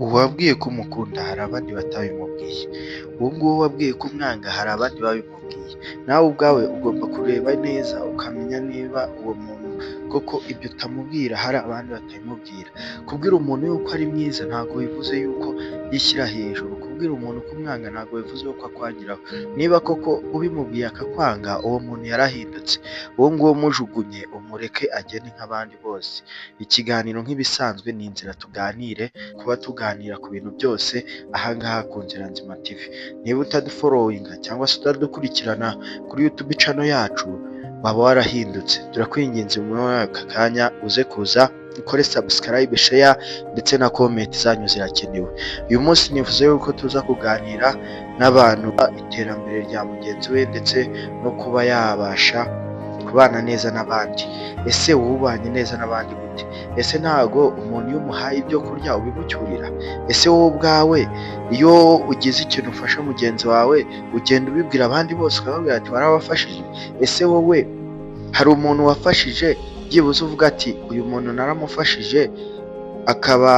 Uwabwiye ko umukunda hari abandi batabimubwiye, uwo nguwo wabwiye ko umwanga hari abandi babimubwiye, nawe ubwawe ugomba kureba neza ukamenya niba uwo muntu koko ibyo utamubwira hari abandi batabimubwira. Kubwira umuntu yuko ari mwiza ntabwo bivuze yuko yishyira hejuru, kubwira umuntu ko umwanga ntabwo bivuze yuko akwangiraho. Niba koko ubimubwiye akakwanga, uwo muntu yarahindutse, uwo nguwo mujugunye umureke agende nk'abandi bose. Ikiganiro nk'ibisanzwe ni inzira tuganire, kuba tuganira ku bintu byose aha ngaha ku Nzira Nzima TV. Niba utadufollowinga cyangwa se utadukurikirana kuri YouTube channel yacu, waba warahindutse. Turakwinginze muri aka kanya uze kuza ukore subscribe, share ndetse na comment zanyu zirakenewe. Uyu munsi nifuza yuko tuza kuganira n'abantu iterambere rya mugenzi we ndetse no kuba yabasha kubana neza n'abandi. Ese wowe ubanye neza n'abandi gute? Ese ntago umuntu iyo umuhaye ibyo kurya ubimucyurira? Ese wowe ubwawe iyo ugize ikintu ufasha mugenzi wawe ugenda ubibwira abandi bose ukababwira ati warabafashije? Ese wowe hari umuntu wafashije byibuze uvuga ati uyu muntu naramufashije akaba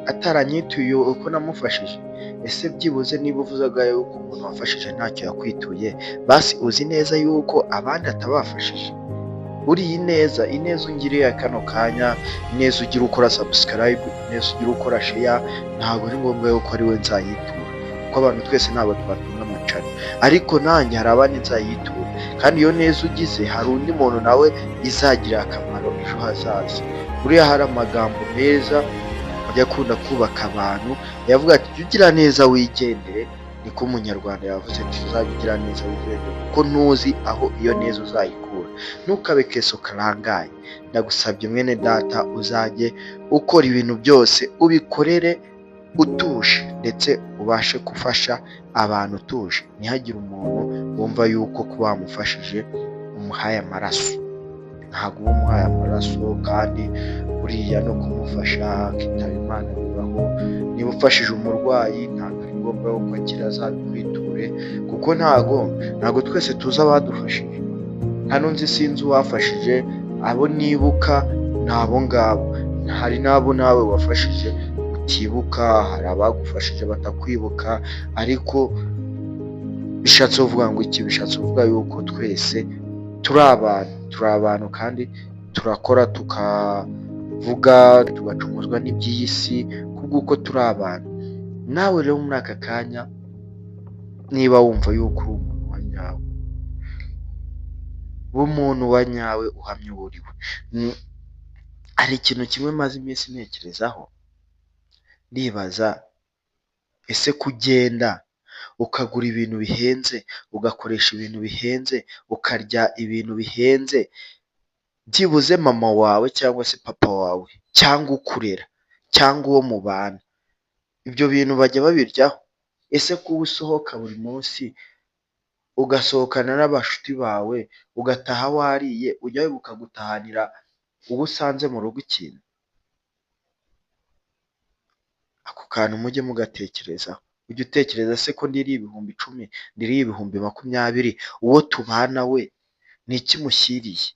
ataranyituye uko namufashije? Ese byibuze niba uvuzaga yuko umuntu wafashije ntacyo yakwituye, basi uzi neza yuko abandi atabafashije? Buriya ineza, ineza ungiriye kano kanya, ineza ugira ukora subscribe, ineza ugira ukora share, ntabwo ari ngombwa yuko ari we nzayitura, kuko abantu twese ntabwo twatunga amachannel, ariko nanjye hari abandi nzayitura, kandi iyo neza ugize hari undi muntu nawe izagirira akamaro ejo hazaza. Buriya hari amagambo meza ajya akunda kubaka abantu, yavuga ati jya ugira neza wigendere, niko umunyarwanda yavuze ati uzajya ugira neza wigendere kuko ntuzi aho iyo neza uzayikura. Ntukabe keso karangaye, ndagusabye mwene data uzajye ukora ibintu byose ubikorere utuje ndetse ubashe gufasha abantu utuje, ntihagire umuntu wumva yuko kuba wamufashije umuhaye amaraso, ntabwo uba umuhaye amaraso kandi buriya no kumufasha akitaba Imana bibaho, niba ufashije umurwayi ntabwo ari ngombwa ko akira azabikwiture kuko ntabwo twese tuzi abadufashije, hano nzi sinzi uwafashije, abo nibuka ni abo ngabo, hari n'abo nawe wafashije utibuka, hari abagufashije batakwibuka ariko bishatse kuvuga ngo iki? Bishatse kuvuga yuko twese turi abantu, turi abantu kandi turakora tukavuga tugacumuzwa n'iby'iyi si kubw'uko turi abantu. Nawe rero muri aka kanya niba wumva yuko uri umuntu wa nyawe, ba umuntu wa nyawe uhamye uwo uri we. Hari ikintu kimwe maze iminsi ntekerezaho, ndibaza ese ko ugenda ukagura ibintu bihenze, ugakoresha ibintu bihenze, ukarya ibintu bihenze, byibuze mama wawe cyangwa se papa wawe cyangwa ukurera cyangwa uwo mubana, ibyo bintu bajya babiryaho? Ese ko usohoka buri munsi ugasohokana n'abashuti bawe ugataha wariye, ujya wibuka gutahanira uwo usanze mu rugo ikintu? Ako kantu mujye mugatekerezaho, ujye utekereza se ko ndiriye 10,000, ndiriye 20,000, uwo tubana we ni iki mushyiriye?